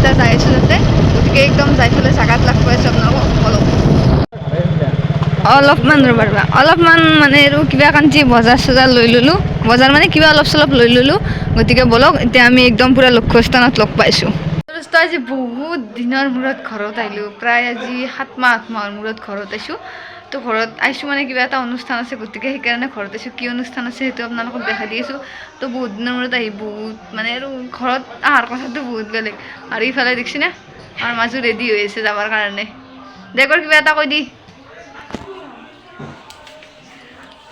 এতিয়া যাই আছোঁ তাতে। গতিকে একদম যাই পেলাই জাগাত লগ পাই আছোঁ আপোনালোকক। বলক অলপমান, ৰ'বা ৰ'বা অলপমান। মানে আৰু কিবা কাঞ্চি বজাৰ চজাৰ লৈ ল'লোঁ, বজাৰ মানে কিবা অলপ চলপ লৈ ল'লোঁ। গতিকে ব'লক, এতিয়া আমি একদম পূৰা লক্ষ্যস্থানত লগ পাইছোঁ। দোস্ত, আজি বহুত দিনৰ মূৰত ঘৰত আহিলোঁ। প্ৰায় আজি 7 মাহ 8 মাহৰ মূৰত ঘৰত আহিছোঁ। তো ঘৰত আহিছোঁ মানে কিবা এটা অনুষ্ঠান আছে, গতিকে সেইকাৰণে ঘৰত আহিছোঁ। কি অনুষ্ঠান আছে সেইটো আপোনালোকক দেখাই দি আছোঁ। তো বহুত দিনৰ মূৰত আহি বহুত মানে আৰু ঘৰত অহাৰ কথাটো বহুত বেলেগ। আৰু ইফালে দেখিছেনে, আমাৰ মাজু ৰেডি হৈ আছে যাবৰ কাৰণে। দে একবাৰ কিবা এটা কৈ দি।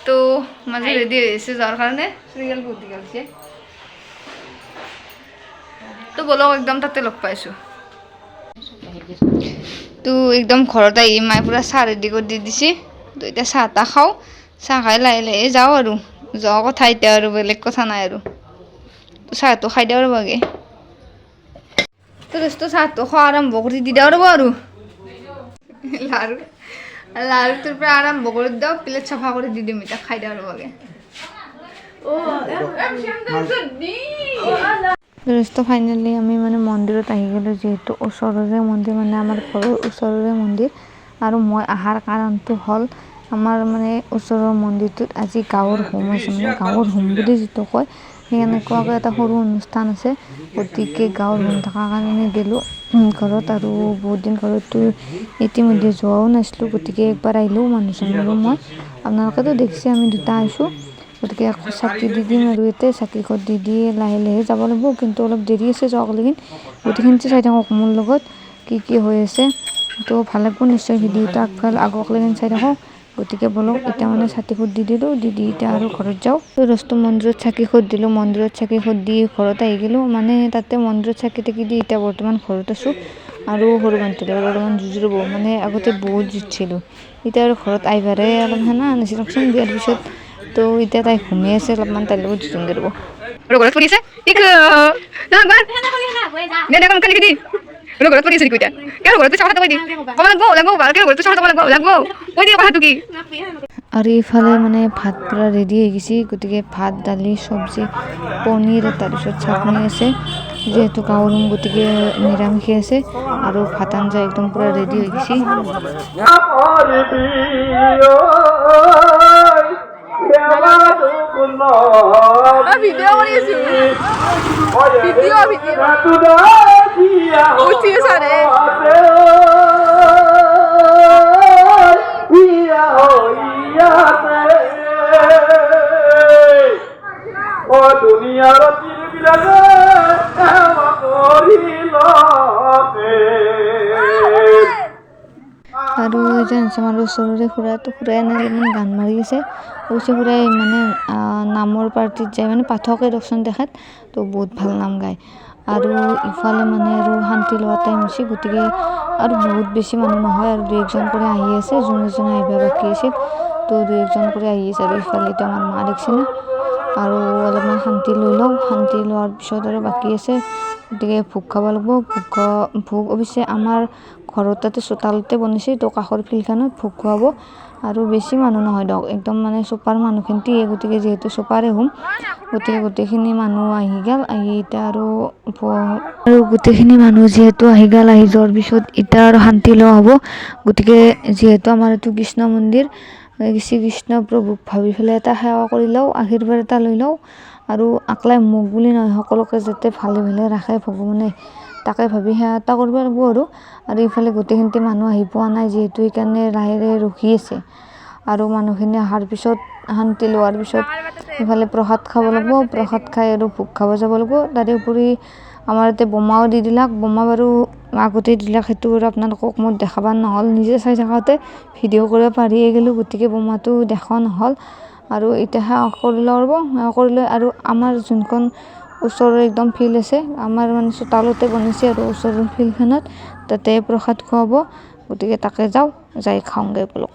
তো মাজু ৰেডি হৈ আছে যোৱাৰ কাৰণে। চুৰিগাল বহুত দীঘল হৈছে। তো ব'লক, একদম তাতে লগ পাইছোঁ। তো একদম ঘৰত আহি মায়ে পূৰা চাহ ৰেডি কৰি দি দিছে। তো এতিয়া চাহ তাহ খাওঁ, চাহ খাই লাহে লাহে যাওঁ আৰু। যোৱা কথা এতিয়া আৰু বেলেগ কথা নাই আৰু। তো চাহটো খাই দিওঁ ৰ'ব আগে। তো দোস্ত, চাহটো খোৱা আৰম্ভ কৰি দি দিওঁ ৰ'ব। আৰু লাৰু লাৰুটোৰ পৰা আৰম্ভ কৰি দিওঁ, প্লেট চাফা কৰি দি দিম। এতিয়া খাই দিওঁ ৰ'ব আগে। দোস্ত, ফাইনেলি আমি মানে মন্দিৰত আহি গ'লোঁ, যিহেতু ওচৰৰে মন্দিৰ, মানে আমাৰ ঘৰৰ ওচৰৰে মন্দিৰ। আৰু মই অহাৰ কাৰণটো হ'ল, আমাৰ মানে ওচৰৰ মন্দিৰটোত আজি গাঁৱৰ হোম আছে। মানে গাঁৱৰ হোম বুলি যিটো কয়, সেই এনেকুৱাকৈ এটা সৰু অনুষ্ঠান আছে। গতিকে গাঁৱৰ হোম থকাৰ কাৰণে গ'লোঁ ঘৰত। আৰু বহুত দিন ঘৰততো ইতিমধ্যে যোৱাও নাছিলোঁ, গতিকে একবাৰ আহিলোঁ মানুহজন আৰু মই। আপোনালোকেতো দেখিছে আমি দুটা আহিছোঁ। গতিকে চাকি দি দিম আৰু ইয়াতে চাকি ঘৰত দি দি লাহে লাহে যাব লাগিব, কিন্তু অলপ দেৰি আছে যোৱাক লেগিন। গোটেইখিনি চাই থাকক মোৰ লগত কি কি হৈ আছে। তো ভাল লাগিব নিশ্চয় ভিডিঅ'টো, আগফাল আগক লেগিন চাই থাকক। গতিকে ব'লক, এতিয়া মানে চাকি ফুট দি দিলোঁ, দি দি এতিয়া আৰু ঘৰত যাওঁ। তো দোস্ত, মন্দিৰত চাকি ফুট দিলোঁ। মন্দিৰত চাকি ফুট দি ঘৰত আহি গ'লোঁ। মানে তাতে মন্দিৰত চাকি তাকি দি এতিয়া বৰ্তমান ঘৰত আছোঁ। আৰু সৰু ভণ্টিৰ লগত অলপমান যুঁজ ৰ'ব। মানে আগতে বহুত যুঁজিছিলোঁ, এতিয়া আৰু ঘৰত আহিবাৰে অলপ সেনা নাছিলকচোন বিয়াৰ পিছত। তো এতিয়া তাই ঘুমি আছে, অলপমান তাইৰ লগত যুঁজিমগৈ ৰ'ব। আৰু ঘৰত পৰি আছে। কি একবাৰ দে দে কম দি। আৰু ঘৰত পৰি আছে নেকি এতিয়া? কিয় ঘৰত পইচা কথাটো কৈ দি। ক'ব লাগব, লাগব। কিয় ঘৰত পইচা কথা ক'ব লাগব, লাগব। কৈ দি কথাটো কি। আৰু ইফালে মানে ভাত পূৰা ৰেডি হৈ গৈছে। গতিকে ভাত, দালি, চব্জি, পনীৰ, তাৰপিছত চাটনি আছে। যিহেতু গাঁৱৰ ৰুম, গতিকে নিৰামিষে আছে। আৰু ভাত আঞ্জা একদম পূৰা ৰেডি হৈ গৈছে। পাৰিবি ভিডিঅ' কৰি আছো, ভিডিঅ' ভিডিঅ'। উঠি আছা ৰে। ও দুনিয়াৰ পীৰবিলাকে সেৱা কৰিলতে। আৰু এজন হৈছে আমাৰ ওচৰৰে খুৰা। তো খুৰাই এনে অলপমান গান মাৰি আছে। অৱশ্যে খুৰাই মানে নামৰ পাৰ্টিত যায়, মানে পাঠকে দিয়কচোন তেখেত। তো বহুত ভাল নাম গায়। আৰু ইফালে মানে আৰু শান্তি লোৱা টাইম হৈছে। গতিকে আৰু বহুত বেছি মানুহ নহয় আৰু, দুই একজন কৰি আহি আছে। যোন এজনে আহিব বাকী আছিল, তো দুই একজন কৰি আহি আছে। আৰু ইফালে এতিয়া আমাৰ মা দেখিছেনে। আৰু অলপমান শান্তি লৈ লওঁ। শান্তি লোৱাৰ পিছত আৰু বাকী আছে, গতিকে ভোগ খাব লাগিব। ভোগ খোৱা, ভোগ অৱশ্যে আমাৰ ঘৰত তাতে চোতালতে বনাইছে। তো কাষৰ ফিল্ডখনত ভোগ খুৱাব। আৰু বেছি মানুহ নহয় দিয়ক, একদম মানে চোপাৰ মানুহখিনিয়ে। গতিকে যিহেতু চোপাৰে হোম, গতিকে গোটেইখিনি মানুহ আহি গ'ল। আহি এতিয়া আৰু আৰু গোটেইখিনি মানুহ যিহেতু আহি গ'ল, আহি যোৱাৰ পিছত এতিয়া আৰু শান্তি লোৱা হ'ব। গতিকে যিহেতু আমাৰ এইটো কৃষ্ণ মন্দিৰ, শ্ৰীকৃষ্ণ প্ৰভুক ভাবি পেলাই এটা সেৱা কৰি লওঁ, আশীৰ্বাদ এটা লৈ লওঁ। আৰু আকলাই মোক বুলি নহয়, সকলোকে যাতে ভালে ভালে ৰাখে ভগৱানে, তাকে ভাবি সেৱা এটা কৰিব লাগিব। আৰু আৰু ইফালে গোটেইখিনি মানুহ আহি পোৱা নাই যিহেতু, সেইকাৰণে লাহে লাহে ৰখি আছে। আৰু মানুহখিনি অহাৰ পিছত, শান্তি লোৱাৰ পিছত ইফালে প্ৰসাদ খাব লাগিব। প্ৰসাদ খাই আৰু ভোগ খাব যাব লাগিব। তাৰে উপৰি আমাৰ ইয়াতে বোমাও দি দিলাক। বোমা বাৰু আগতেই দিলাক, সেইটো বাৰু আপোনালোকক মই দেখাব নহ'ল। নিজে চাই থাকোঁতে ভিডিঅ' কৰিব পাৰিয়ে গ'লোঁ, গতিকে বোমাটো দেখুওৱা নহ'ল। আৰু এতিয়া সেৱা কৰি লওঁ ৰ'ব। সেৱা কৰি লৈ আৰু আমাৰ যোনখন ওচৰৰ একদম ফিল্ড আছে, আমাৰ মানে চোতালতে বনাইছে, আৰু ওচৰৰ ফিল্ডখনত তাতে প্ৰসাদ খুৱাব। গতিকে তাকে যাওঁ, যাই খাওঁগৈ ব'লক।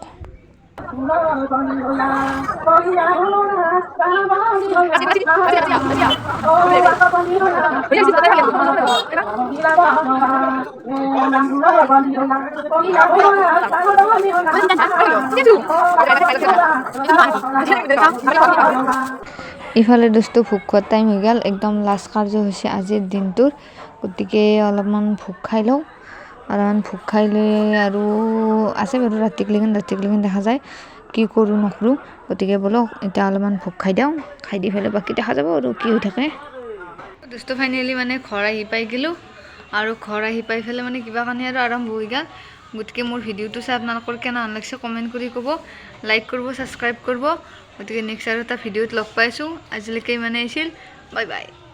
ইফালে দোস্ত, ভোগ খোৱাৰ টাইম হৈ গ'ল। একদম লাষ্ট কাৰ্যসূচী আজিৰ দিনটোৰ। গতিকে অলপমান ভোগ খাই লওঁ। অলপমান ভোগ খাই লৈ আৰু আছে বাৰু ৰাতিক লেগিন দেখা যায় কি কৰোঁ নকৰোঁ। গতিকে ব'লক, এতিয়া অলপমান ভোগ খাই দিওঁ। খাই দি পেলাই বাকী দেখা যাব আৰু কি হৈ থাকে। দোস্ত, ফাইনেলি মানে ঘৰ আহি পাই গ'লোঁ আৰু ঘৰ আহি পাই পেলাই মানে কিবা কানি আৰু আৰম্ভ হৈ গ'ল। গতিকে মোৰ ভিডিঅ'টো চাই আপোনালোকৰ কেনেহেন লাগিছে কমেণ্ট কৰি ক'ব, লাইক কৰিব, ছাবস্ক্ৰাইব কৰিব। গতিকে নেক্সট আৰু এটা ভিডিঅ'ত লগ পাইছোঁ। আজিলৈকে ইমানেই আছিল। Bye bye.